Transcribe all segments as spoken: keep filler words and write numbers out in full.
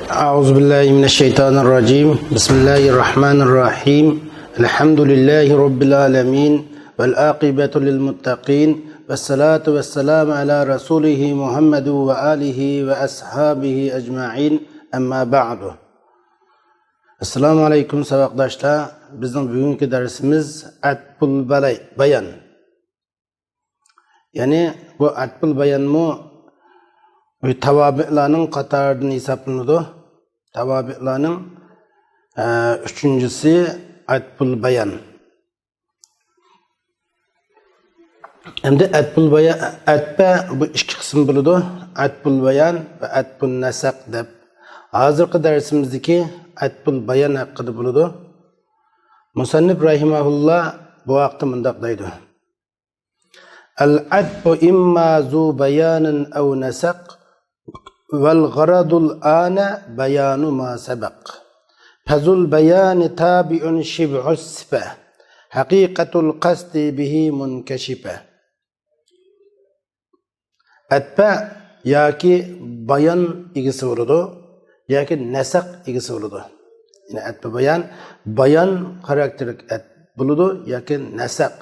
أعوذ بالله من الشيطان الرجيم. بسم الله الرحمن الرحيم. الحمد لله رب العالمين. والعاقبة للمتقين. والصلاة والسلام على رسوله محمد وآله وأصحابه أجمعين. أما بعد. ئەسسالامۇ ئەلەيكۇم، ساۋاقداشلار. بىزنىڭ بۈگۈنكى دەرسىمىز ئەتپۇل بالاي-، بايان. يەنى بۇ ئەتپۇل بايانمۇ تاۋابىئلارنىڭ قاتارىدىن ھېسابلىنىدۇ. تاۋابىئلارنىڭ، ئە، ئۈچىنچىسى ئەتپۇل بايان. ئەمدى ئەتپۇل بايان، ئەتپە بۇ ئىككى قىسىم بولىدۇ. ئەتپۇل بايان ۋە ئەتپۇل نەسەق دەپ. ھازىرقى دەرسىمىزدىكى ئەتپۇل بايان ھەققىدە بولىدۇ. مۇسەننىپ رەھىمەھۇللا بۇ ھەقتە مۇنداق دەيدۇ. العطف إما ذو بيان أو نسق، والغرض الآن بيان ما سبق. فذو البيان تابع شبه الصفة، حقيقة القصد به منكشفة. ئەتپە ياكى بايان ئىگىسى بولىدۇ، ياكى نەسەق ئىگىسى بولىدۇ. يەنى ئەتپە بايان، بايان خاراكتېرلىك ئەتپ بولىدۇ ياكى نەسەق،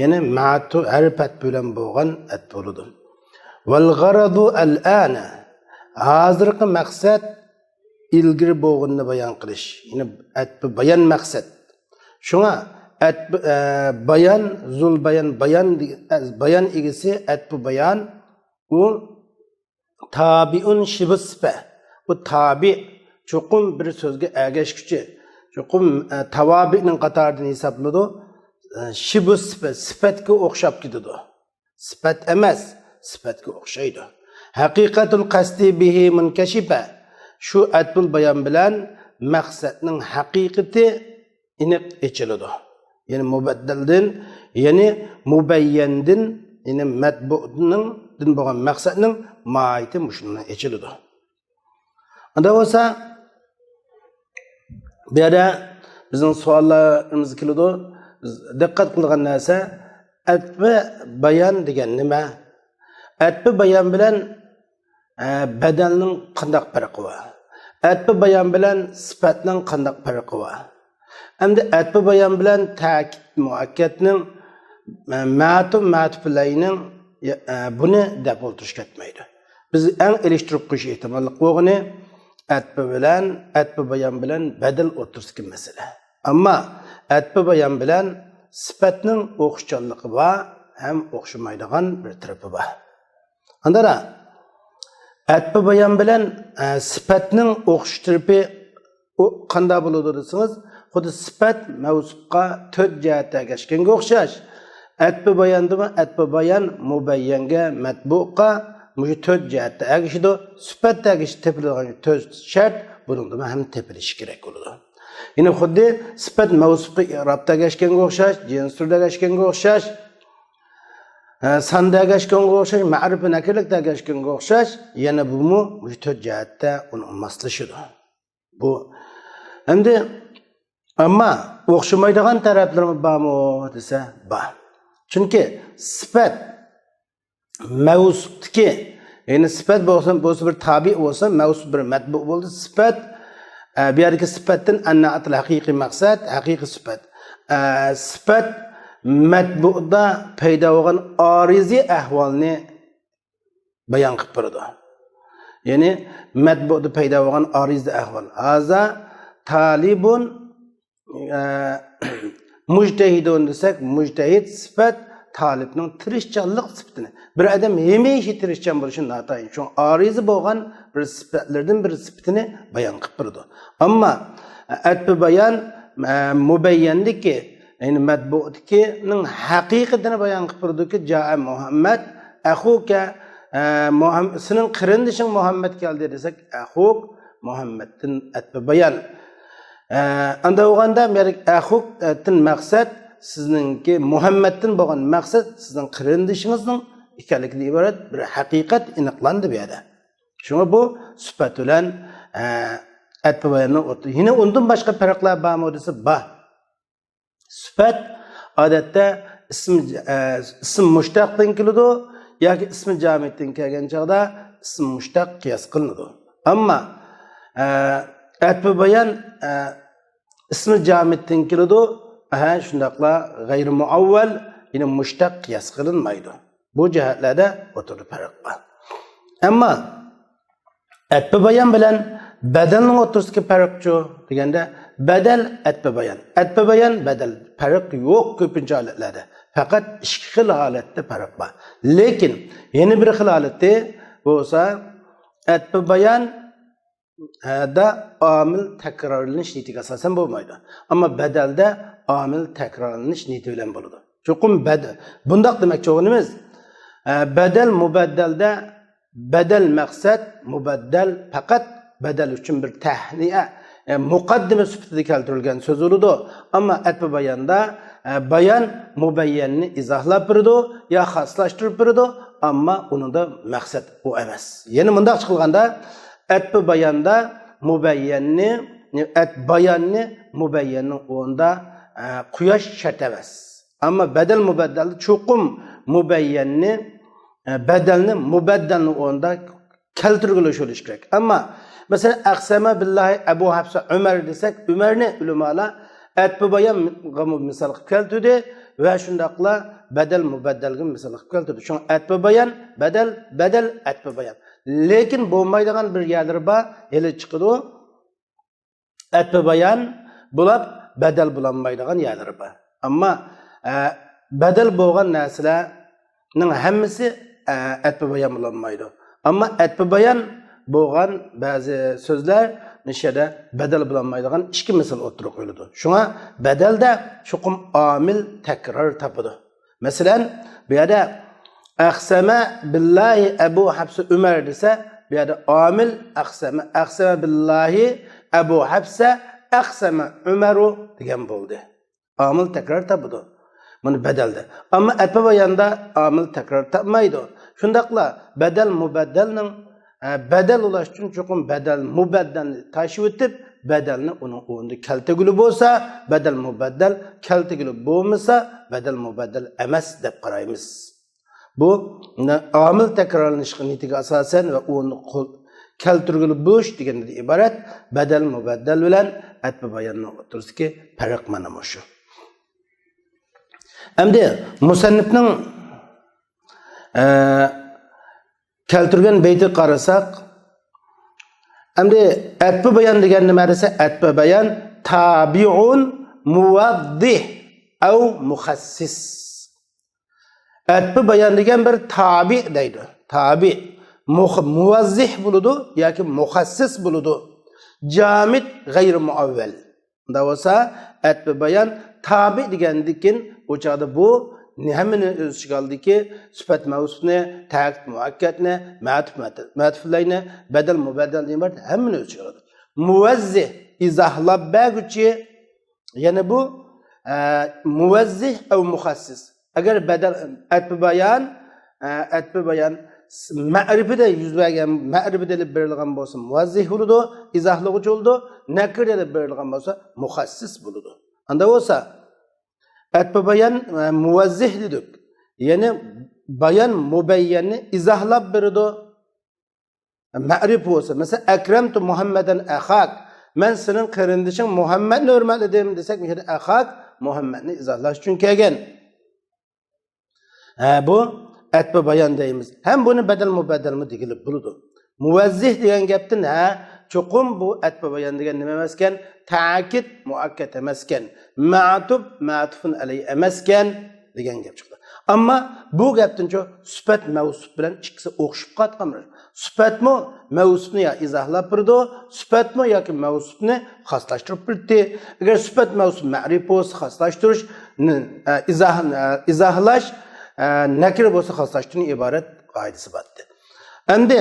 يەنى مەتۇ ھەرپ ئەتپى بىلەن بولغان ئەتپ بولىدۇ. والغرض الآن، ھازىرقى مەقسەت ئىلگىرى بولغىنىنى بايان قىلىش. يەنى ئەتپى بايان مەقسەت. شۇڭا ئەتپى، ئە، بايان، زۇل بايان، بايان، بايان ئىگىسى ئەتپى بايان، ئۇ تابىئۇن شىبۇ سىپە. بۇ تابىئ، چوقۇم بىر سۆزگە ئەگەشكۈچى. چوقۇم، ئە، تاۋابىئنىڭ قاتارىدىن ھېسابلىنىدۇ. ئە، شىبۇ سىپە، سىپەتكە ئوخشاپ كېتىدۇ. سىپەت ئەمەس، سىپەتكە ئوخشايدۇ. ھەقىقەتۇل قەستى بىھى مۇنكەشىپە. شۇ ئەتپۇل بايان بىلەن مەقسەتنىڭ ھەقىقىتى ئېنىق ئېچىلىدۇ. يەنى مۇبەددەلدىن، يەنى مۇبەييەندىن، يەنى مەتبۇئدىن بولغان مەقسەتنىڭ ماھىيىتى مۇشۇنىڭ بىلەن ئېچىلىدۇ. ئۇنداق بولسا، بۇ يەردە بىزنىڭ سوئاللىرىمىز كېلىدۇ. دىققەت قىلىدىغان نەرسە، ئەتپى بايان دېگەن نېمە؟ ئەتپى بايان بىلەن، ئە، بەدەلنىڭ قانداق پەرقى بار؟ ئەتپى بايان بىلەن سىپەتنىڭ قانداق پەرقى بار؟ ئەمدى ئەتپى بايان بىلەن تەكىت مۇئەككەدنىڭ، ئە، مەتۇ مەتۇپلەينىڭ، ئە، بۇنى دەپ ئولتۇرۇش كەتمەيدۇ. بىز ئەڭ ئېلىشتۇرۇپ قويۇش ئېھتىماللىق بولغىنى ئەتپى بىلەن، ئەتپى بايان بىلەن بەدەل ئوتتۇرىسىدىكى مەسىلە. ئەمما ئەتپى بايان بىلەن سىپەتنىڭ ئوخشىشچانلىقى بار ھەم ئوخشىمايدىغان بىر تەرىپى بار. ئاندىن ئەتپى بايان بىلەن، ئە، سىپەتنىڭ ئوخشىش تەرىپى ئۇ قانداق بولىدۇ دېسىڭىز، خۇددى سىپەت مەۋسۇپقا تۆت جەھەتتە ئەگەشكەنگە ئوخشاش. ئەتپى باياندىمۇ ئەتپى بايان مۇبەييەنگە، مەتبۇئقا مۇشۇ تۆت جەھەتتە ئەگىشىدۇ. سۈپەتتە ئەگىشىپ تېپىلىدىغان تۆت شەرت بۇنىڭدىمۇ ھەم تېپىلىشى كېرەك بولىدۇ. يەنى خۇددى سۈپەت مەۋسۇپقا ئىئرابتا ئەگەشكەنگە ئوخشاش، جىنس تۈردە ئەگەشكەنگە ئوخشاش، ھە، ساندا ئەگەشكەنگە ئوخشاش، مەرىپە نەكىرىلىكتە ئەگەشكەنگە ئوخشاش، يەنە بۇمۇ مۇشۇ تۆت جەھەتتە ئۇنىڭ ماسلىشىدۇ. بۇ ئەمدى ئەمما ئوخشىمايدىغان تەرەپلىرىمۇ بارمۇ دېسە، بار. چۈنكى سۈپەت مەۋسۇپتىكى، يەنى سۈپەت بولسا، بولسا بىر تابىئ بولسا، مەۋسۇپ بىر مەتبۇئ بولدى. سۈپەت، ئە، بۇ يەردىكى سۈپەتتىن ئەننەتىل ھەقىقىي مەقسەت، ھەقىقىي سۈپەت. ئە، سۈپەت مەتبۇئدا پەيدا بولغان ئارىزىي ئەھۋالنى بايان قىلىپ بېرىدۇ. يەنى مەتبۇئدا پەيدا بولغان ئارىزىي ئەھۋال. ھازا تالىبۇن، ئە، مۇجتەھىدۇن دېسەك، مۇجتەھىد سۈپەت تالىپنىڭ تىرىشچانلىق سۈپىتىنى. بىر ئادەم ھەمىشە تىرىشچان بولۇشى ناتايىن. شۇڭا ئارىزى بولغان بىر سۈپەتلىرىدىن بىر سۈپىتىنى بايان قىلىپ بېرىدۇ. ئەمما ئەتپى بايان، ئە، مۇبەييەندىكى، يەنى مەتبۇئدىكىنىڭ ھەقىقىتىنى بايان قىلىپ بېرىدۇكى، جائە مۇھەممەد، ئەخۇكە، ئە، مۇھەم-، سېنىڭ قېرىندىشىڭ مۇھەممەد كەلدى دېسەك، ئەخۇك مۇھەممەدتىن ئەتپى بايان. ئە، ئانداق بولغاندا، مەرك-، ئەخۇكتىن مەقسەت سىزنىڭكى، مۇھەممەدتىن بولغان مەقسەت سىزنىڭ قېرىندىشىڭىزنىڭ ئىكەنلىكىدىن ئىبارەت بىر ھەقىقەت ئېنىقلاندى بۇ يەردە. شۇڭا بۇ سۈپەت بىلەن، ئە، ئەتپى باياننىڭ ئوتتۇرا-، يەنە ئۇندىن باشقا پەرقلەر بارمۇ دېسە، بار. سۈپەت ئادەتتە ئىسم، ئە، ئىسم مۇشتەقتىن كېلىدۇ ياكى ئىسم جامىدتىن كەلگەن چاغدا ئىسم مۇشتەق قىياس قىلىنىدۇ. ئەمما ئە، ئەتپى بايان، ئە، ئىسمى جامىدتىن كېلىدۇ. ھە، شۇنداقلا غەيرىي مۇئەۋۋەل، يەنى مۇشتەق قىياس قىلىنمايدۇ. بۇ جەھەتلەردە ئوتتۇرىدا پەرق بار. ئەمما ئەتپى بايان بىلەن بەدەلنىڭ ئوتتۇرىسىدىكى پەرقچۇ دېگەندە، بەدەل ئەتپى بايان، ئەتپى بايان بەدەل، پەرق يوق كۆپىنچە ھالەتلەردە. پەقەت ئىككى خىل ھالەتتە پەرق بار. لېكىن يەنە بىر خىل ھالىتى بولسا، ئەتپى بايان ھە، دا ئامىل تەكرارلىنىش نىيىتىگە ئاساسەن بولمايدۇ. ئەمما بەدەلدە ئامىل تەكرارلىنىش نىيىتى بىلەن بولىدۇ. چوقۇم بەد-، بۇنداق دېمەكچى بولغىنىمىز، ئە، بەدەل مۇبەددەلدە بەدەل مەقسەت، مۇبەددەل پەقەت بەدەل ئۈچۈن بىر تەھنىيە، ئە، مۇقەددىمە سۈپىتىدە كەلتۈرۈلگەن سۆز بولىدۇ. ئەمما ئەتپى باياندا، ئە، بايان مۇبەييەننى ئىزاھلاپ بېرىدۇ يا خاسلاشتۇرۇپ بېرىدۇ، ئەمما ئۇنىڭدا مەقسەت ئۇ ئەمەس. يەنە مۇنداقچە قىلغاندا، ئەتپى باياندا مۇبەييەننى، ئەت-، باياننى مۇبەييەننىڭ ئورنىدا، ئە، قويۇش شەرت ئەمەس. ئەمما بەدەل مۇبەددەلدە چوقۇم مۇبەييەننى، ئە، بەدەلنى مۇبەددەلنىڭ ئورنىدا كەلتۈرگىلى بولۇشى كېرەك. ئەمما، مەسىلەن، ئەقسەمە بىللاھى ئەبۇ ھەپسە ئۆمەر دېسەك، ئۆمەرنى ئۆلىمالار ئەتپى بايانغا مىسال قىلىپ كەلتۈردى ۋە شۇنداقلا بەدەل مۇبەددەلگە مىسال قىلىپ كەلتۈردى. شۇڭا ئەتپى بايان، بەدەل، بەدەل، ئەتپى بايان. لېكىن بولمايدىغان بىر يەرلىرى بار، ھېلى چىقىدۇ. ئەتپى بايان بولاپ، بەدەل بولالمايدىغان يەرلىرى بار. ئەمما، ئە، بەدەل بولغان نەرسىلەرنىڭ ھەممىسى، ئە، ئەتپى بايان بولالمايدۇ. ئەمما ئەتپى بايان بولغان بەزى سۆزلەر مۇشۇ يەردە بەدەل بولالمايدىغان ئىككى مىسال ئوتتۇرىغا قويۇلىدۇ. شۇڭا بەدەلدە چوقۇم ئامىل تەكرار تاپىدۇ. مەسىلەن، بۇ يەردە ئەقسەمە بىللاھى ئەبۇ ھەپسە ئۆمەر دېسە، بۇ يەردە ئامىل ئەقسەمە، ئەقسەمە بىللاھى ئەبۇ ھەپسە ئەقسەمە ئۆمەرۇ دېگەن بولدى. ئامىل تەكرار تاپىدۇ. بۇنى بەدەلدە. ئەمما ئەتپى باياندا ئامىل تەكرار تاپمايدۇ. شۇنداقلا بەدەل مۇبەددەلنىڭ، ئە، بەدەل بولۇش ئۈچۈن چوقۇم بەدەل مۇبەددەلنى تاشلىۋېتىپ، بەدەلنى ئۇنىڭ ئورنىدا كەلتۈرگىلى بولسا، بەدەل مۇبەددەل، كەلتۈرگىلى بولمىسا، بەدەل مۇبەددەل ئەمەس دەپ قارايمىز. بۇ، نە-، ئامىل تەكرارلىنىشقا نىيىتىگە ئاساسەن ۋە ئۇنى قول-، كەلتۈرگىلى بولۇش دېگەندىن ئىبارەت. بەدەل مۇبەددەل بىلەن ئەتپى باياننىڭ ئوتتۇرىسىدىكى پەرق مانا مۇشۇ. ئەمدى مۇسەننىپنىڭ، ئە، كەلتۈرگەن بەيتىگە قارىساق، ئەمدى ئەتپى بايان دېگەن نېمە دېسە، ئەتپى بايان تابىئۇن مۇۋەددىھ ئەۋ مۇخەسسىس. ئەتپى بايان دېگەن بىر تابىئ دەيدۇ. تابىئ. مۇخ-، مۇۋەززىھ بولىدۇ ياكى مۇخەسسىس بولىدۇ. جامىد غەيرى مۇئەۋۋەل. ئۇنداق بولسا، ئەتپى بايان تابىئ دېگەندىكىن، ئۇ چاغدا بۇ ھەممىنى ئۆز ئىچىگە ئالدىكى سۈپەت مەۋسۇپنى، تەكىت مۇئەككەدنى، مەتۇپ مەت-، مەتۇپلەينى، بەدەل مۇبەددەلدىن ئىبارەت ھەممىنى ئۆز ئىچىگە ئالىدۇ. مۇۋەززىھ، ئىزاھلاپ بەرگۈچى، يەنى بۇ، ئە، مۇۋەززىھ ئەۋ مۇخەسسىس. ئەگەر بەدەل، ئەتپى بايان، ئە، ئەتپى بايان س-، مەرىپىدە يۈز بەرگەن، مەرىپىدە ئېلىپ بېرىلغان بولسا مۇۋەززىھ بولىدۇ، ئىزاھلىغۇچى بولىدۇ، نەكىرىدە ئېلىپ بېرىلغان بولسا مۇخەسسىس بولىدۇ. ئاندا بولسا، ئەتپى بايان، ئە، مۇۋەززىھ دېدۇق. يەنى بايان مۇبەييەننى ئىزاھلاپ بېرىدۇ. مەرىپ بولسا، مەسىلەن، ئەكرەمتۇ مۇھەممەدەن ئەخاك، مەن سېنىڭ قېرىندىشىڭ مۇھەممەدنى ھۆرمەتلىدىم دېسەك، مۇشۇ يەردە ئەخاك مۇھەممەدنى ئىزاھلاش ئۈچۈن كەلگەن. ھە، بۇ ئەتپى بايان دەيمىز. ھەم بۇنى بەدەل مۇبەددەلمۇ دېگىلى بولىدۇ. مۇۋەززىھ دېگەن گەپتىن، ھە، چوقۇم بۇ ئەتپى بايان دېگەن نېمە ئەمەسكەن؟ تەكىد مۇئەككەد ئەمەسكەن. مەتۇپ، مەتۇفۇن ئەلەيھ ئەمەسكەن دېگەن گەپ چىقىدۇ. ئەمما بۇ گەپتىنچۇ سۈپەت مەۋسۇپ بىلەن ئىككىسى ئوخشىشىپ قالغان. سۈپەتمۇ مەۋسۇپنى يا ئىزاھلاپ بېرىدۇ، سۈپەتمۇ ياكى مەۋسۇپنى خاسلاشتۇرۇپ بېرىدۇ. ئەگەر سۈپەت مەۋسۇپ مەرىپ بولسا، خاسلاشتۇرۇش، ئىزاھ-، ئىزاھلاش، نەكىرە بولسا، خاسلاشتۇرۇشتىن ئىبارەت قائىدىسى بار ئىدى. ئەمدى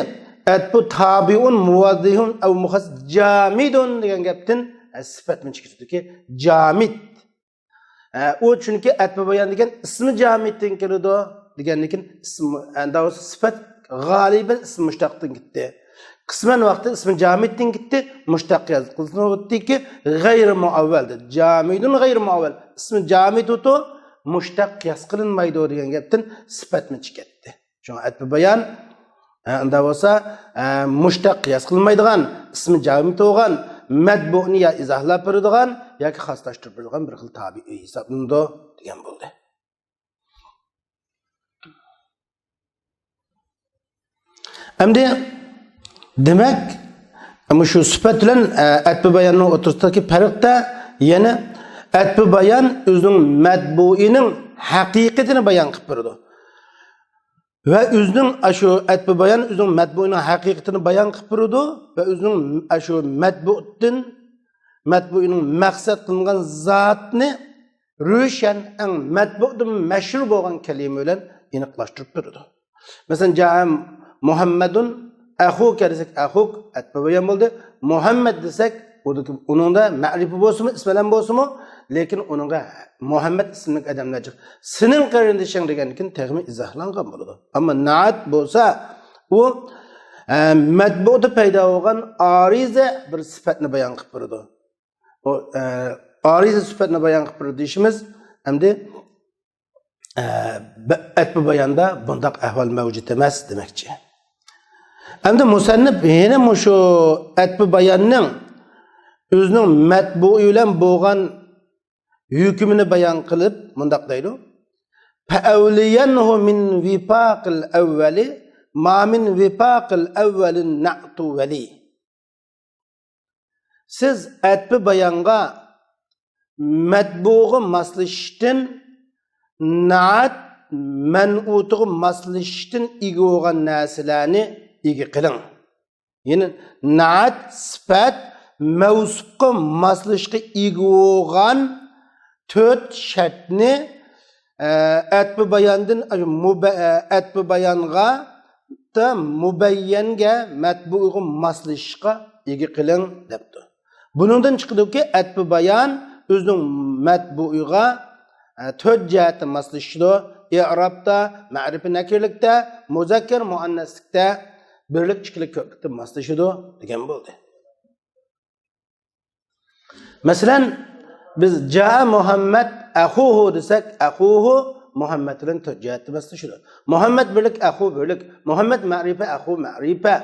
ئەتپۇ تابىئۇن مۇۋەززىھۇن ئەۋ مۇخەسسىس جامىدۇن دېگەن گەپتىن، ئە، سۈپەتمۇ چىقىشىدىكى جامىد. ئە، ئۇ چۈنكى ئەتپى بايان دېگەن ئىسمى جامىدتىن كېلىدۇ دېگەندىكىن ئىسم، ئە، داۋۇس سۈپەت غالىبەن ئىسمى مۇشتەقتىن كەتتى. قىسمەن ۋاقىتتا ئىسمى جامىدتىن كەتتى، مۇشتەق قىياس قىلسىنىۋەتتىكى غەيرى مۇئەۋۋەل دېدى. جامىدۇن غەيرى مۇئەۋۋەل. ئىسمى جامىد ئۇتۇ مۇشتەق قىياس قىلىنمايدۇ دېگەن گەپتىن سۈپەتمۇ چىقىتتى. شۇڭا ئەتپى بايان، ھە، ئۇنداق بولسا، ھە، مۇشتەق قىياس قىلمايدىغان، ئىسمى جامىد بولغان، مەتبۇئنى يا ئىزاھلاپ بېرىدىغان ياكى خاسلاشتۇرۇپ بېرىدىغان بىر خىل تابىئى ھېسابلىنىدۇ دېگەن بولدى. ئەمدى دېمەك، مۇشۇ سۈپەت بىلەن، ئە، ئەتپى باياننىڭ ئوتتۇرىسىدىكى پەرقتە يەنە ئەتپى بايان ئۆزىنىڭ مەتبۇئىنىڭ ھەقىقىتىنى بايان قىلىپ بېرىدۇ. ۋە ئۆزىنىڭ ئاشۇ ئەتپى بايان ئۆزىنىڭ مەتبۇئىنىڭ ھەقىقىتىنى بايان قىلىپ بېرىدۇ ۋە ئۆزىنىڭ ئاشۇ مەتبۇئدىن، مەتبۇئىنىڭ مەقسەت قىلىنغان زاتنى روشەن، ئەڭ مەتبۇئدىن مەشھۇر بولغان كەلىمە بىلەن ئېنىقلاشتۇرۇپ بېرىدۇ. مەسىلەن، جائە مۇھەممەدۇن ئەخۇكە دېسەك، ئەخۇك ئەتپى بايان بولدى. مۇھەممەد دېسەك، ئۇدىكى، ئۇنىڭدا مەرىپە بولسىمۇ، ئىسىم ئەلەم بولسىمۇ، لېكىن ئۇنىڭغا مۇھەممەد ئىسىملىك ئادەملەر جىق. سېنىڭ قېرىندىشىڭ دېگەندىن كېيىن تېخىمۇ ئىزاھلانغان بولىدۇ. ئەمما نەئەت بولسا، ئۇ، ئە، مەتبۇئدا پەيدا بولغان ئارىزە بىر سۈپەتنى بايان قىلىپ بېرىدۇ. ئۇ، ئە، ئارىزە سۈپەتنى بايان قىلىپ بېرىدۇ دېيىشىمىز، ئەمدى، ئە، بە-، ئەتپى باياندا بۇنداق ئەھۋال مەۋجۇت ئەمەس دېمەكچى. ئەمدى مۇسەننىپ يەنە مۇشۇ ئەتپى باياننىڭ ئۆزىنىڭ مەتبۇئى بىلەن بولغان ھۆكمىنى بايان قىلىپ مۇنداق دەيدۇ: فَأَوْلِيَنْهُ مِنْ وِفَاقِ الْأَوَّلِ مَا مِنْ وِفَاقِ الْأَوَّلِ نَعْتُ وَلِي. سىز ئەتپى بايانغا مەتبۇئىغا ماسلىشىشتىن، نەئەت مەنئۇتىغا ماسلىشىشتىن ئىگە بولغان نەرسىلەرنى ئىگە قىلىڭ. يەنى نەئەت سۈپەت مەۋسۇپقا ماسلىشىشقا ئىگە بولغان تۆت شەرتنى، ئە، ئەتپى باياندىن، مۇبە-، ئە، ئەتپى بايانغا دا مۇبەييەنگە، مەتبۇئىغا ماسلىشىشقا ئىگە قىلىڭ دەپتۇ. بۇنىڭدىن چىقىدۇكى، ئەتپى بايان ئۆزىنىڭ مەتبۇئىغا، ئە، تۆت جەھەتتە ماسلىشىدۇ. ئېئرابتا، مەرىپە نەكىرىلىكتە، مۇزەككەر مۇئەننەسلىكتە، بىرلىك ئىككىلىك كۆپلۈكتە ماسلىشىدۇ دېگەن بولدى. مەسىلەن، بىز جاء مۇھەممەد ئەخۇھۇ دېسەك، ئەخۇھۇ مۇھەممەد بىلەن تۆت جەھەتتە ماسلىشىدۇ. مۇھەممەد بىرلىك، ئەخۇ بىرلىك. مۇھەممەد مەرىپە، ئەخۇ مەرىپە.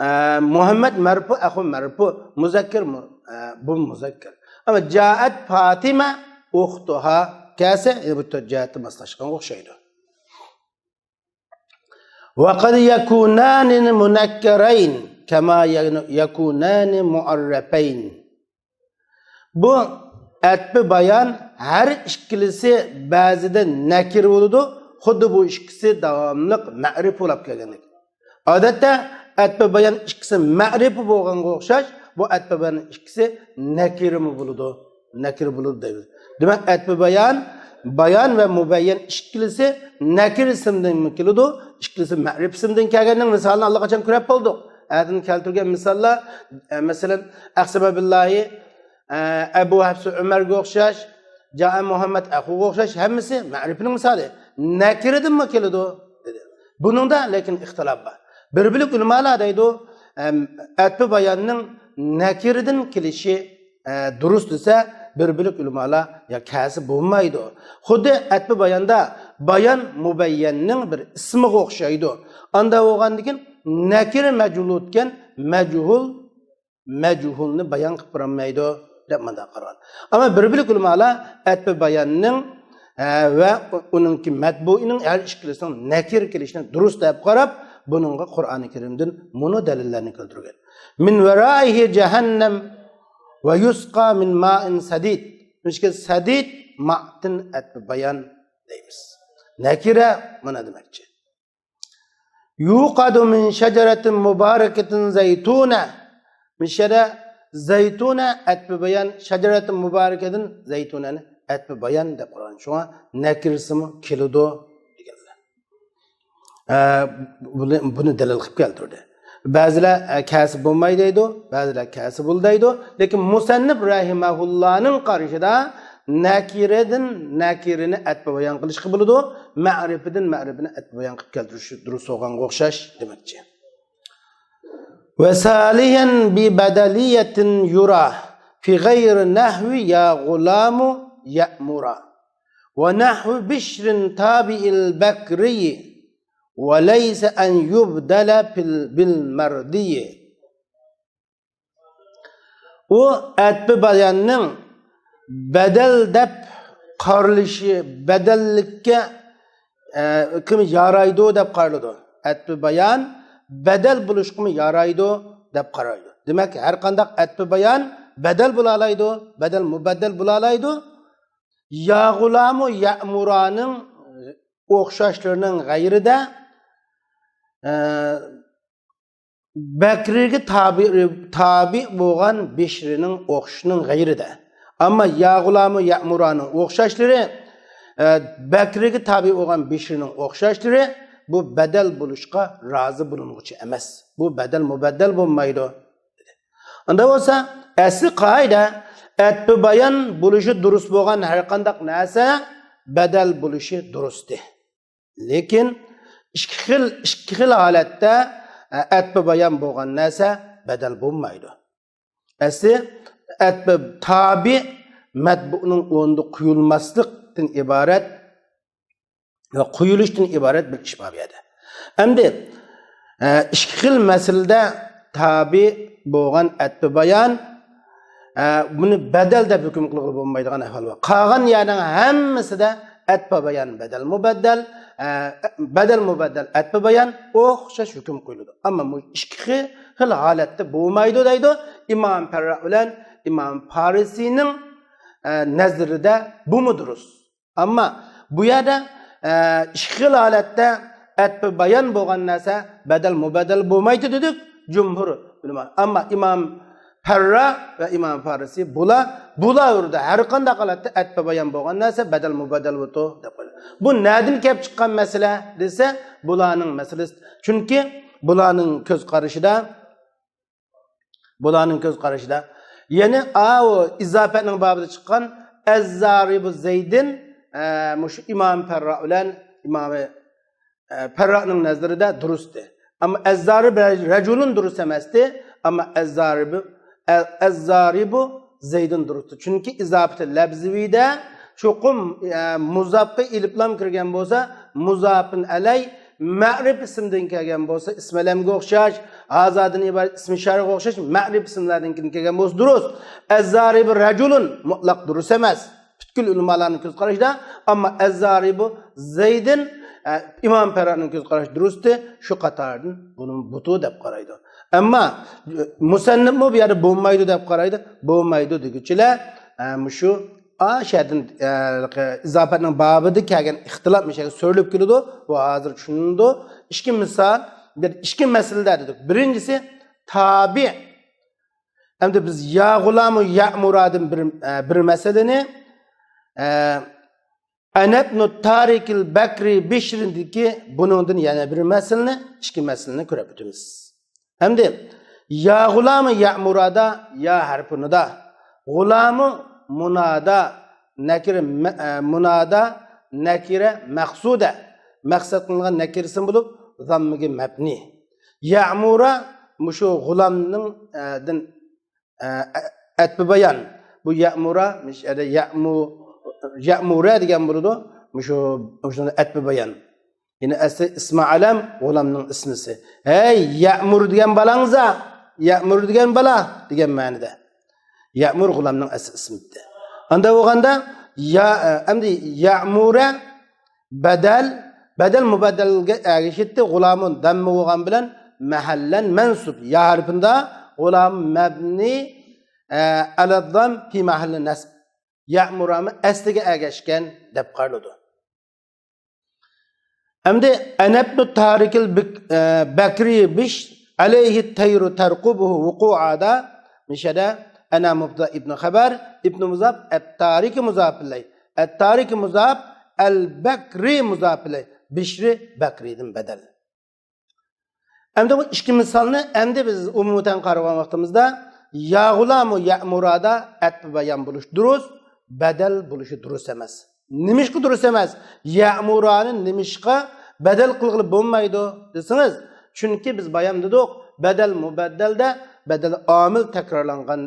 ئە، مۇھەممەد مەرپۇ، ئەخۇ مەرپۇ. مۇزەككەر مۇ-، ئە، بۇ مۇزەككەر. ئەمما جائەت فاتىمە ئۇختۇھا كەلسە، يەنە بۇ تۆت جەھەتتە ماسلاشقانغا ئوخشايدۇ. وَقَدْ يَكُونَانِ مُنَكَّرَيْنِ كَمَا يَكُونَانِ مُعَرَّفَيْنِ. بۇ ئەتپى بايان ھەر ئىككىلىسى بەزىدە نەكىرە بولىدۇ، خۇددى بۇ ئىككىسى داۋاملىق مەرىپە بولاپ كەلگەندەك. ئادەتتە ئەتپى بايان ئىككىسى مەرىپە بولغانغا ئوخشاش، بۇ ئەتپى بايان ئىككىسى نەكىرىمۇ بولىدۇ. نەكىرە بولىدۇ دەيمىز. دېمەك، ئەتپى بايان، بايان ۋە مۇبەييەن ئىككىلىسى نەكىرە ئىسىمدىنمۇ كېلىدۇ، ئىككىلىسى مەرىپە ئىسىمدىن كەلگەننىڭ مىسالىنى ئاللىقاچان كۆرۈپ بولدۇق. ئەدىن كەلتۈرگەن مىساللار، ئە، مەسىلەن، ئەقسەمە بىللاھى، ئە، ئەبۇ ھەپسە ئۆمەرگە ئوخشاش، جائە مۇھەممەد ئەخۇغا ئوخشاش، ھەممىسى مەرىپىنىڭ مىسالى. نەكىرىدىنمۇ كېلىدۇ، دېدى. بۇنىڭدا لېكىن ئىختىلاپ بار. بىر بۆلەك ئۆلىمالار دەيدۇ، ئەم، ئەتپى باياننىڭ نەكىرىدىن كېلىشى، ئە، دۇرۇس دېسە، بىر بۆلەك ئۆلىمالار يا كەلسە بولمايدۇ. خۇددى ئەتپى باياندا بايان مۇبەييەننىڭ بىر ئىسمىغا ئوخشايدۇ. ئاندا بولغاندىكىن نەكىرە مەجھۇلكەن، مەجھۇل مەجھۇلنى بايان قىلىپ بېرەلمەيدۇ دەپ مۇنداق قارىغان. ئەمما بىر بۆلەك ئۆلىمالار ئەتپى باياننىڭ، ئە، ۋە ئۇنىڭكى مەتبۇئىنىڭ ھەر ئىككىلىسىنىڭ نەكىر كېلىشىنى دۇرۇس دەپ قاراپ، بۇنىڭغا قۇرئانى كەرىمدىن مۇنۇ دەلىللەرنى كەلتۈرگەن. مىن ۋەرائىھى جەھەننەم ۋە يۇسقا مىن مائىن سەدىد. مۇشكىل سەدىد مائدىن ئەتپى بايان دەيمىز. نەكىرە مانا دېمەكچى. يوقد من شجرة مباركة زيتونة. مىشەدە زەيتۇنە ئەتپى بايان، شەجەرەتى مۇبارىكەدىن زەيتۇنەنى ئەتپى بايان دەپ قارىغان. شۇڭا نەكىرىسىمۇ كېلىدۇ دېگەنلەر. ئە، بۇنى، بۇنى دەلىل قىلىپ كەلتۈردى. بەزىلەر، ئە، كەلسە بولماي دەيدۇ، بەزىلەر كەلسە بولىدۇ دەيدۇ. لېكىن مۇسەننىپ رەھىمەھۇللانىڭ قارىشىدا نەكىرىدىن نەكىرىنى ئەتپى بايان قىلىشقا بولىدۇ، مەرىپىدىن مەرىپىنى ئەتپى بايان قىلىپ كەلتۈرۈش دۇرۇس بولغانغا ئوخشاش دېمەكچى. وساليا ببدلية يرى في غير نحو يا غلام يأمرا ونحو بشر تابع البكري وليس أن يبدل بال-، بالمرضي. ئۇ ئەتپى باياننىڭ بەدەل دەپ قارىلىشى، بەدەللىككە، ئە، كىم يارايدۇ دەپ قارىلىدۇ. ئەتپى بايان بەدەل بولۇشقىمۇ يارايدۇ دەپ قارايدۇ. دېمەك، ھەر قانداق ئەتپى بايان بەدەل بولالايدۇ، بەدەل مۇبەددەل بولالايدۇ. يا غۇلامۇ يەمۇرانىڭ ئوخشاشلىرىنىڭ غەيرىدە، ئە، بەكرىگە تابىئ، تابىئ بولغان بىشرىنىڭ ئوخشىشىنىڭ غەيرىدە. ئەمما يا غۇلامۇ يەمۇرانىڭ ئوخشاشلىرى، ئە، بەكرىگە تابىئ بولغان بىشرىنىڭ ئوخشاشلىرى بۇ بەدەل بولۇشقا رازى بولۇنغۇچى ئەمەس. بۇ بەدەل مۇبەددەل بولمايدۇ. ئۇنداق بولسا، ئەسلى قائىدە، ئەتپى بايان بولۇشى دۇرۇس بولغان ھەر قانداق نەرسە بەدەل بولۇشى دۇرۇستى. لېكىن ئىككى خىل، ئىككى خىل ھالەتتە، ئە، ئەتپى بايان بولغان نەرسە بەدەل بولمايدۇ. ئەسلى ئەتپى تابىئ مەتبۇئنىڭ ئورنىدا قويۇلماسلىقتىن ئىبارەت ۋە قويۇلۇشتىن ئىبارەت بىر ئىش بار بۇ يەردە. ئەمدى، ئە، ئىككى خىل مەسىلىدە تابىئ بولغان ئەتپى بايان، ئە، بۇنى بەدەل دەپ ھۆكۈم قىلغىلى بولمايدىغان ئەھۋال بار. قالغان يەرنىڭ ھەممىسىدە ئەتپى بايان بەدەل مۇبەددەل، ئە، بەدەل مۇبەددەل ئەتپى بايان ئوخشاش ھۆكۈم قويۇلىدۇ. ئەمما بۇ ئىككى خىل ھالەتتە بولمايدۇ دەيدۇ. ئىمام پەررا بىلەن ئىمام پارىسىنىڭ، ئە، نەزىرىدە بۇمۇ دۇرۇس. ئەمما بۇ يەردە، ئە، ئىككى خىل ھالەتتە ئەتپى بايان بولغان نەرسە بەدەل مۇبەددەل بولمايدۇ دېدۇق، جۇمھۇر ئۆلىما. ئەمما ئىمام پەررا ۋە ئىمام پارىسى بۇلار، بۇلار ئۇردا ھەر قانداق ھالەتتە ئەتپى بايان بولغان نەرسە بەدەل مۇبەددەل بولىدۇ دەپ قويدى. بۇ نەدىن كەپ چىققان مەسىلە دېسە، بۇلارنىڭ مەسىلىسى، چۈنكى بۇلارنىڭ كۆز قارىشىدا بۇلارنىڭ كۆز قارىشىدا. يەنى ئاۋۇ ئىزاپەتنىڭ بابىدا چىققان ئەززارىبۇ زەيدىن، ئە، مۇشۇ ئىمام پەررا بىلەن ئىمامى، ئە، پەررانىڭ نەزىرىدە دۇرۇستى. ئەمما ئەززارىبۇ رەجۇلۇن دۇرۇس ئەمەستى. ئەمما ئەززارىبۇ، ئە، ئەززارىبۇ زەيدۇن دۇرۇستى. چۈنكى ئىزاپىتى لەبزىۋىدە چوقۇم، ئە، مۇزاپقا ئېلىپلام كىرگەن بولسا، مۇزاپىن ئەلەي مەرىپ ئىسىمدىن كەلگەن بولسا، ئىسمەلەمگە ئوخشاش، ھازادىن ئىبارەت ئىسمى ئىشارەگە ئوخشاش مەرىپ ئىسىملاردىن كېلىپ كەلگەن بولسا دۇرۇس. ئەززارىبۇ رەجۇلۇن مۇتلەق دۇرۇس ئەمەس. پۈتكۈل ئۆلىمالارنىڭ كۆز قارىشىدا، ئەمما ئەززارىبۇ زەيدىن، ئە، ئىمام پەررانىڭ كۆز قارىشى دۇرۇستى، شۇ قاتاردىن بۇنى بۇتۇ دەپ قارايدۇ. ئەمما، ئە، مۇسەننىپمۇ بۇ يەردە بولمايدۇ دەپ قارايدۇ. بولمايدۇ دېگۈچىلەر، ئە، مۇشۇ ئاشەدىن، ئە، ئىزاپەتنىڭ بابىدا كەلگەن ئىختىلاپ مىشەگە سۆرىلىپ كېلىدۇ. بۇ ھازىر چۈشىنىدۇ. ئىككى مىسال، بىر، ئىككى مەسىلىدە دېدۇق. بىرىنچىسى، تابىئ. ئەمدى بىز يا غۇلامۇ يەمۇرادىن بىر، ئە، بىر مەسىلىنى، ئە، ئەنەبنۇ تارىكىل بەكرى بىشرىندىكى بۇنىڭدىن يەنە بىر مەسىلىنى، ئىككى مەسىلىنى كۆرۈپ ئۆتىمىز. ئەمدى يا غۇلامۇ يەمۇرادا، يا ھەرپۇنىدا. غۇلامۇ مۇنادا، نەكىرە مە-، ئە، مۇنادا، نەكىرە مەقسۇدە. مەقسەت قىلىنغان نەكىرىسى بولۇپ، زاممىگە مەبنى. يەمۇرا مۇشۇ غۇلامنىڭ، ئە، دىن، ئە، ئە، ئەتپى بايان. بۇ يەمۇرا، مۇشۇ يەردە يەمۇ-، يەمۇرە دېگەن بولىدۇ. مۇشۇ، مۇشۇ ئەتپى بايان. يەنى ئەسلى ئىسمى ئەلەم غۇلامنىڭ ئىسمىسى. ھەي، يەمۇر دېگەن بالاڭزا، يەمۇر دېگەن بالا دېگەن مەنىدە. يەمۇر غۇلامنىڭ ئەسلى ئىسمى ئىدى. ئاندا بولغاندا، يا، ئەمدى يەمۇرە بەدەل، بەدەل مۇبەددەلگە ئەگىشىتتى. غۇلامۇ دەممە بولغان بىلەن مەھەللەن مەنسۇب. يا ھەرپىندە غۇلام مەبنى، ئە، ئەلەددام پى مەھەللى نەسب. يەمۇرامۇ ئەسلىگە ئەگەشكەن دەپ قارىلىدۇ. ئەمدى ئەنەبنۇ تارىكىل بىك-، ئە، بەكرى بىش ئەلەيھى تەيرۇ تەرقۇبۇھۇ ۋۇقۇئادا، مىشەدە ئەنە مۇبتەدا ئىبنۇ خەبەر، ئىبنۇ مۇزاپ، ئەت تارىكى مۇزاپىلەي، ئەت تارىكى مۇزاپ، ئەل بەكرى مۇزاپىلەي، بىشرى بەكرىدىن بەدەل. ئەمدى بۇ ئىككى مىسالنى ئەمدى بىز ئومۇمەن قارىغان ۋاقتىمىزدا، يا غۇلامۇ يەمۇرادا ئەتپى بايان بولۇش دۇرۇس، بەدەل بولۇشى دۇرۇس ئەمەس. نېمىشقا دۇرۇس ئەمەس؟ يەمۇرانى نېمىشقا بەدەل قىلغىلى بولمايدۇ دېسىڭىز، چۈنكى بىز بايان دېدۇق، بەدەل مۇبەددەلدە بەدەل ئامىل تەكرارلانغان،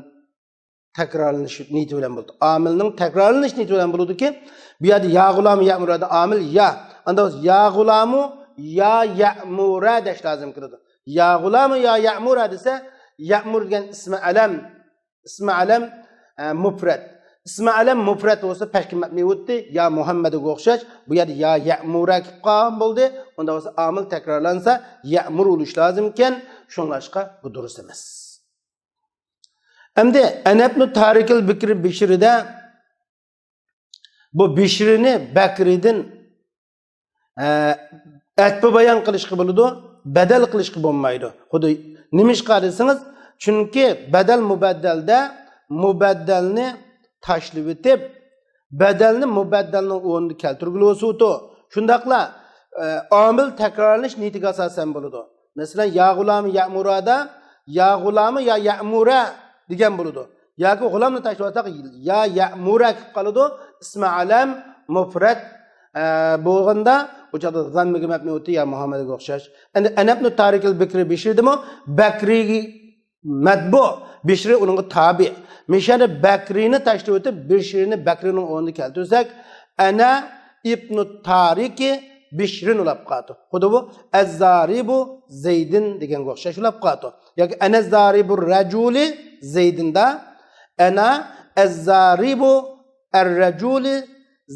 تەكرارلىنىش نىيىتى بىلەن بولىدۇ. ئامىلنىڭ تەكرارلىنىش نىيىتى بىلەن بولىدۇكى، بۇ يەردە يا غۇلامۇ يەمۇرادا ئامىل يا. ئاندا يا غۇلامۇ يا يەمۇرە دەش لازىم كېلىدۇ. يا غۇلامۇ يا يەمۇرە دېسە، يەمۇر دېگەن ئىسمى ئەلەم، ئىسمى ئەلەم، ئە، مۇپرەت. ئىسمى ئەلەم مۇپرەت بولسا پەشكە مەبنى ئۆتتى، يا مۇھەممەدگە ئوخشاش. بۇ يەردە يا يەمۇرە كېلىپ قالغان بولدى. ئۇنداق بولسا ئامىل تەكرارلانسا يەمۇر بولۇش لازىمكەن. شۇڭلاشقا بۇ دۇرۇس ئەمەس. ئەمدى ئەنەبنۇ تارىكىل بىكرى بىشرىدە بۇ بىشرىنى بەكرىدىن، ئە، ئەتپى بايان قىلىشقا بولىدۇ، بەدەل قىلىشقا بولمايدۇ. خۇددى نېمىشقا دېسىڭىز، چۈنكى بەدەل مۇبەددەلدە مۇبەددەلنى تاشلىۋېتىپ، بەدەلنى مۇبەددەلنىڭ ئورنىدا كەلتۈرگىلى بولسىۋىدۇ. شۇنداقلا، ئە، ئامىل تەكرارلىنىش نىيىتىگە ئاساسەن بولىدۇ. مەسىلەن، يا غۇلامى يەمۇرادا، يا غۇلامى يا يەمۇرە دېگەن بولىدۇ. ياكى غۇلامنى تاشلىۋاتساق، يا يەمۇرە كېلىپ قالىدۇ. ئىسمى ئەلەم، مۇپرەت، ئە، بولغاندا، ئۇ چاغدا زاممىگە مەبنى ئۆتتى، يا مۇھەممەدگە ئوخشاش. ئەمدى ئەنەبنۇ تارىكىل بىكرى بىشرىدىمۇ بەكرىگە مەتبۇ، بىشرى ئۇنىڭغا تابىئ. مىشەدە بەكرىنى تاشلىۋېتىپ، بىشرىنى بەكرىنىڭ ئورنىدا كەلتۈرسەك، ئەنە ئىبنۇ تارىكى بىشرىن بولاپ قالىدۇ. خۇددى بۇ ئەززارىبۇ زەيدىن دېگەنگە ئوخشاش بولاپ قالىدۇ. ياكى ئەنە زارىبۇ رەجۇلى زەيدىندا، ئەنە ئەززارىبۇ ئەررەجۇلى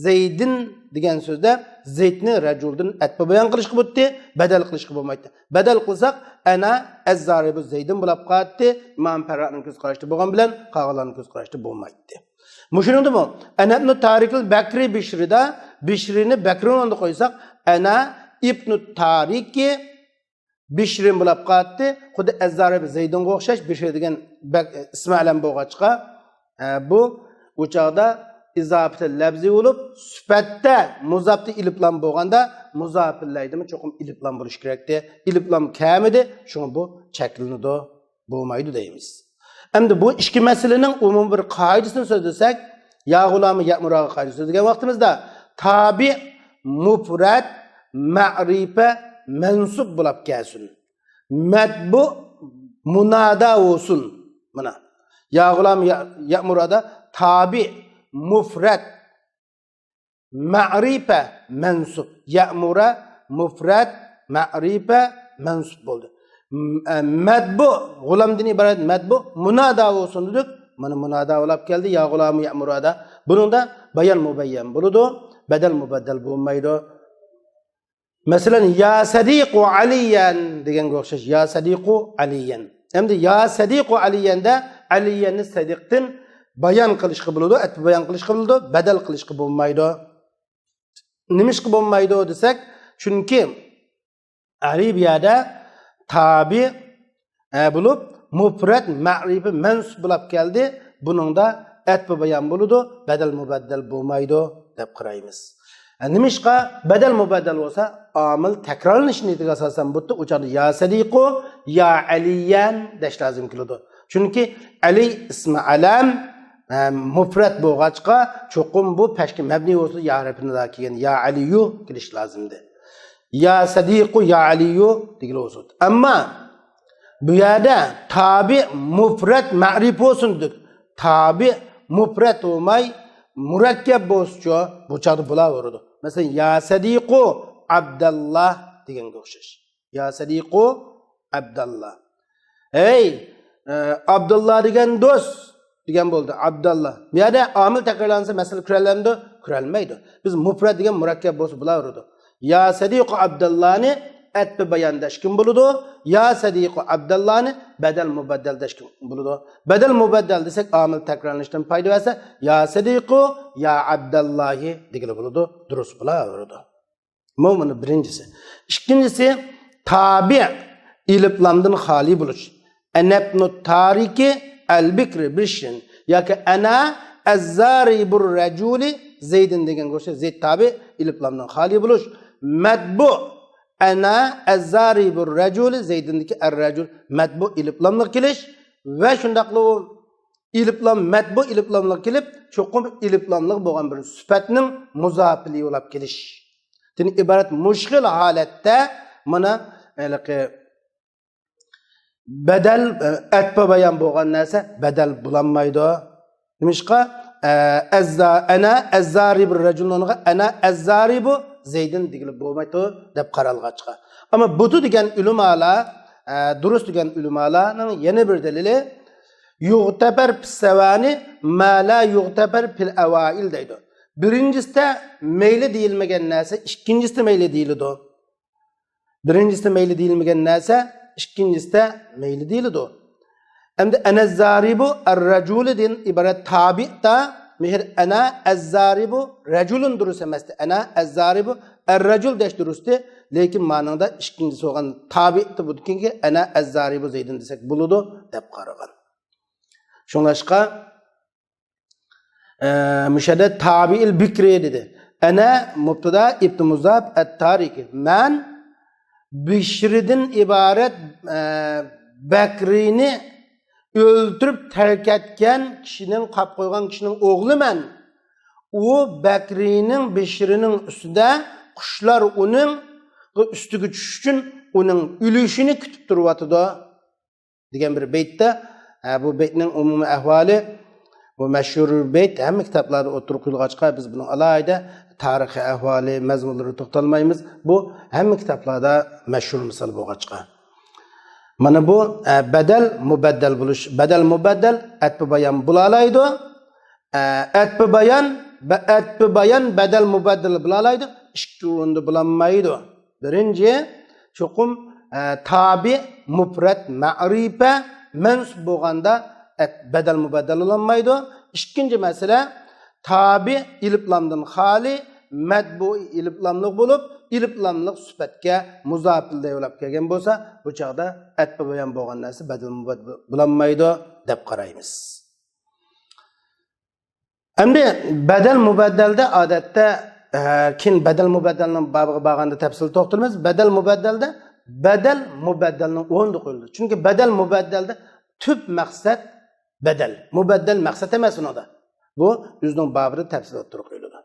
زەيدىن دېگەن سۆزدە زەيدنى رەجۇلدىن ئەتپى بايان قىلىشقا بولاتتى، بەدەل قىلىشقا بولمايتتى. بەدەل قىلساق، ئەنە ئەززارىبۇ زەيدىن بولاپ قالاتتى. ئىمام پەررانىڭ كۆز قاراشتا بولغان بىلەن قالغانلارنىڭ كۆز قاراشتا بولمايتتى. مۇشۇنىڭدىمۇ ئەنە ئىبنۇ تارىكىل بەكرى بىشرىدا، بىشرىنى بەكرىنىڭ ئورنىدا قويساق، ئەنە ئىبنۇ تارىكى بىشرىن بولاپ قالاتتى. خۇددى ئەززارىبۇ زەيدىنغا ئوخشاش، بىشرى دېگەن بەك-، ئىسمى ئەلەم بولغاچقا، ئە، بۇ ئۇ چاغدا ئىزاپىتى لەپزى بولۇپ، سۈپەتتە مۇزاپتى ئېلىپلام بولغاندا، مۇزاپىلەيدىمۇ چوقۇم ئېلىپلام بولۇشى كېرەكتى. ئېلىپلام كەلمىدى، شۇڭا بۇ چەكلىنىدۇ، بولمايدۇ دەيمىز. ئەمدى بۇ ئىككى مەسىلىنىڭ ئومۇمىي بىر قائىدىسىنى سۆزلىسەك، يا غۇلامى يەمۇراغا قائىدە سۆزلىگەن ۋاقتىمىزدا، تابىئ مۇپرەت مەرىپە مەنسۇب بولاپ كەلسۇن. مەتبۇ مۇنادا بولسۇن. مانا، يا غۇلامى يەمۇرادا تابىئ مۇپرەت مەرىپە مەنسۇب. يەمۇرە مۇپرەت مەرىپە مەنسۇب بولدى. م-، ئە، مەتبۇ، غۇلامدىن ئىبارەت مەتبۇ مۇنادا بولسۇن دېدۇق. مانا مۇنادا بولاپ كەلدى، يا غۇلامى يەمۇرادا. بۇنىڭدا بايان مۇبەييەن بولىدۇ، بەدەل مۇبەددەل بولمايدۇ. مەسىلەن، يا سەدىقۇ ئەلىيەن دېگەنگە ئوخشاش، يا سەدىقۇ ئەلىيەن. ئەمدى يا سەدىقۇ ئەلىيەندە ئەلىيەننى سەدىقتىن بايان قىلىشقا بولىدۇ، ئەتپى بايان قىلىشقا بولىدۇ، بەدەل قىلىشقا بولمايدۇ. نېمىشقا بولمايدۇ دېسەك، چۈنكى ئەلى بۇ يەردە تابىئ، ئە، بولۇپ، مۇپرەت مەرىپە مەنسۇب بولاپ كەلدى. بۇنىڭدا ئەتپى بايان بولىدۇ، بەدەل مۇبەددەل بولمايدۇ دەپ قارايمىز. ئە، نېمىشقا؟ بەدەل مۇبەددەل بولسا، ئامىل تەكرارلىنىش نىيىتىگە ئاساسەن بولىدۇ. ئۇ چاغدا يا سەدىقۇ، يا ئەلىيەن دەش لازىم كېلىدۇ. چۈنكى ئەلى ئىسمى ئەلەم، ئە، مۇپرەت بولغاچقا، چوقۇم بۇ پەشكە مەبنى بولسا، يا ھەرپىنى كېلىگەن يا ئەلىيۇ كېلىشى لازىمدى. يا سەدىقۇ، يا ئەلىيۇ دېگىلى بولسۇن. ئەمما بۇ يەردە تابىئ مۇپرەت مەرىپە بولسۇن دېدۇق. تابىئ مۇپرەت بولماي، مۇرەككەپ بولسىچۇ، بۇ چاغدا بولاۋېرىدۇ. مەسىلەن، يا سەدىقۇ ئابداللا دېگەنگە ئوخشاش. يا سەدىقۇ ئابداللا. ھەي، ئە، ئابدۇللا دېگەن دوست دېگەن بولدى. ئابداللا. بۇ يەردە ئامىل تەكرارلانسا مەسىلە كۆرەلەمدۇ؟ كۆرەلمەيدۇ. بىز مۇپرەت دېگەن مۇرەككەپ بولسا بولاۋېرىدۇ. يا سەدىقۇ ئابداللانى ئەتپى بايان دەشكىن بولىدۇ. يا سەدىقۇ ئابداللانى بەدەل مۇبەددەل دەشكىن بولىدۇ. بەدەل مۇبەددەل دېسەك، ئامىل تەكرارلىنىشتىن پايدا بەرسە، يا سەدىقۇ، يا ئابداللاھى دېگىلى بولىدۇ. دۇرۇس بولاۋېرىدۇ. بۇ مانا بىرىنچىسى. ئىككىنچىسى، تابىئ ئېلىپلامدىن خالىي بولۇش. ئەنەبنۇ تارىكى ئەلبىكرى بىشرىن ياكى ئەنە ئەززارىبۇر رەجۇلى زەيدىن دېگەنگە ئوخشاش زەيد تابىئ ئېلىپلامدىن خالىي بولۇش. مەتبۇ، ئەنە ئەززارىبۇر رەجۇلى زەيدىندىكى ئەر رەجۇل مەتبۇ ئېلىپلاملىق كېلىش ۋە شۇنداقلا ئېلىپلام، مەتبۇ ئېلىپلاملىق كېلىپ، چوقۇم ئېلىپلاملىق بولغان بىر سۈپەتنىڭ مۇزاپىلى بولاپ كېلىش. دىن ئىبارەت مۇشۇ خىل ھالەتتە مانا ھېلىقى بەدەل، ئە، ئەتپە بايان بولغان نەرسە بەدەل بولالمايدۇ. نېمىشقا؟ ئە، ئەززا-، ئەنە ئەززارىبۇ رەجۇلنىڭ ئورنىغا ئەنە ئەززارىبۇ زەيدىن دېگىلى بولمايدۇ دەپ قارالغاچقا. ئەمما بۇتۇ دېگەن ئۆلىمالار، ئە، دۇرۇس دېگەن ئۆلىمالارنىڭ يەنە بىر دەلىلى، يۇغتەپەر پىسسەۋانى مەلا يۇغتەپەر پىل ئەۋائىل دەيدۇ. بىرىنچىسىدە مەيلى دېيىلمىگەن نەرسە ئىككىنچىسىدە مەيلى دېيىلىدۇ. بىرىنچىسىدە مەيلى دېيىلمىگەن نەرسە ئىككىنچىسىدە مەيلى دېيىلىدۇ. ئەمدى ئەنە زارىبۇ ئەررەجۇلىدىن ئىبارەت تابىئدا مېھىر ئەنە ئەززارىبۇ رەجۇلۇن دۇرۇس ئەمەستى. ئەنە ئەززارىبۇ ئەررەجۇل دەش دۇرۇستى. لېكىن مانىڭدا ئىككىنچىسى بولغان تابىئدا بۇدىكىنكى ئەنە ئەززارىبۇ زەيدىن دېسەك بولىدۇ دەپ قارىغان. شۇڭلاشقا، ئە، مۇشەددە تابىئىل بىكرى دېدى. ئەنە مۇبتىدا ئىبتى مۇزاپ ئەت تارىكى. مەن بىشرىدىن ئىبارەت، ئە، بەكرىنى ئۆلتۈرۈپ تەرك ئەتكەن كىشىنىڭ، قاپ قويغان كىشىنىڭ ئوغلىمەن. ئۇ بەكرىنىڭ، بىشرىنىڭ ئۈستىدە قۇشلار ئۇنىڭ ئۈستىگە چۈشۈش ئۈچۈن ئۇنىڭ ئۈلۈشىنى كۈتۈپ تۇرۇۋاتىدۇ. دېگەن بىر بەيتتە، ئە، بۇ بەيتنىڭ ئومۇمىي ئەھۋالى، بۇ مەشھۇر بەيت ھەممە كىتابلاردا ئوتتۇرىغا قويۇلغاچقا، بىز بۇنىڭ ئالاھىدە تارىخىي ئەھۋالى، مەزمۇنلىرىغا توختالمايمىز. بۇ ھەممە كىتابلاردا مەشھۇر مىسال بولغاچقا. مانا بۇ، ئە، بەدەل مۇبەددەل بولۇش، بەدەل مۇبەددەل ئەتپى بايان بولالايدۇ. ئە، ئەتپى بايان، بە-، ئەتپى بايان بەدەل مۇبەددەل بولالايدۇ. ئىككى ئورۇندا بولالمايدۇ. بىرىنچى، چوقۇم، ئە، تابى مۇپرەت مەرىپە مەنسۇب بولغاندا ئەت-، بەدەل مۇبەددەل بولالمايدۇ. ئىككىنچى مەسىلە، تابى ئېلىپلامدىن خالىي، مەتبۇئى ئېلىپلاملىق بولۇپ، ئېلىپلاملىق سۈپەتكە مۇزاپىل دەيۋالاپ كەلگەن بولسا، بۇ چاغدا ئەتپى بايان بولغان نەرسە بەدەل مۇبەددەل بولالمايدۇ دەپ قارايمىز. ئەمدى بەدەل مۇبەددەلدە ئادەتتە، ئە، كېيىن بەدەل مۇبەددەلنىڭ بابىغا بارغاندا تەپسىلىي توختىلىمىز. بەدەل مۇبەددەلدە بەدەل مۇبەددەلنىڭ ئورنىدا قويۇلىدۇ. چۈنكى بەدەل مۇبەددەلدە تۈپ مەقسەت بەدەل. مۇبەددەل مەقسەت ئەمەس ئۇنىڭدا. بۇ ئۆزىنىڭ بابىدا تەپسىلىي ئوتتۇرىغا قويۇلىدۇ.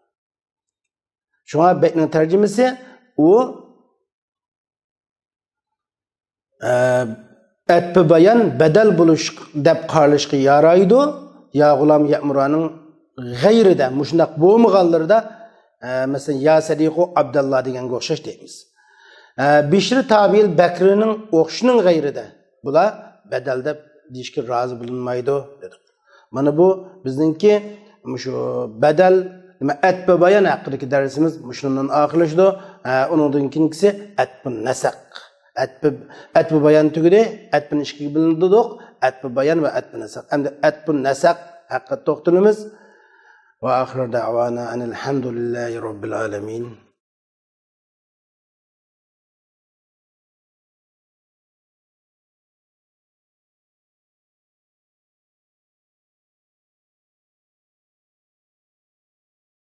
شۇڭا بەيتنىڭ تەرجىمىسى ئۇ، ئە، ئەتپى بايان بەدەل بولۇش دەپ قارىلىشقا يارايدۇ. يا غۇلام يەمۇرانىڭ غەيرىدە، مۇشۇنداق بولمىغانلىرىدا، ئە، مەسىلەن، يا سەدىقۇ ئابداللا دېگەنگە ئوخشاش دەيمىز. ئە، بىشرى تابىئىل بەكرىنىڭ ئوخشىشىنىڭ غەيرىدە بۇلار بەدەل دەپ دېيىشكە رازى بولۇنمايدۇ، دېدۇق. مانا بۇ بىزنىڭكى مۇشۇ بەدەل، نېمە، ئەتپى بايان ھەققىدىكى دەرسىمىز مۇشۇنىڭ بىلەن ئاخىرلىشىدۇ. ئە، ئۇنىڭدىن كېيىنكىسى ئەتپۇ نەسەق. ئەتپى، ئەتپى بايان تۈگىدى، ئەتپىنى ئىككىگە بۆلدۇق. ئەتپى بايان ۋە ئەتپى نەسەق. ئەمدى ئەتپۇ نەسەق ھەققىدە توختىلىمىز. ۋە ئاخىر دەۋانا ئەنىل ھەمدۇلىللاھى رەببىل ئالەمىن.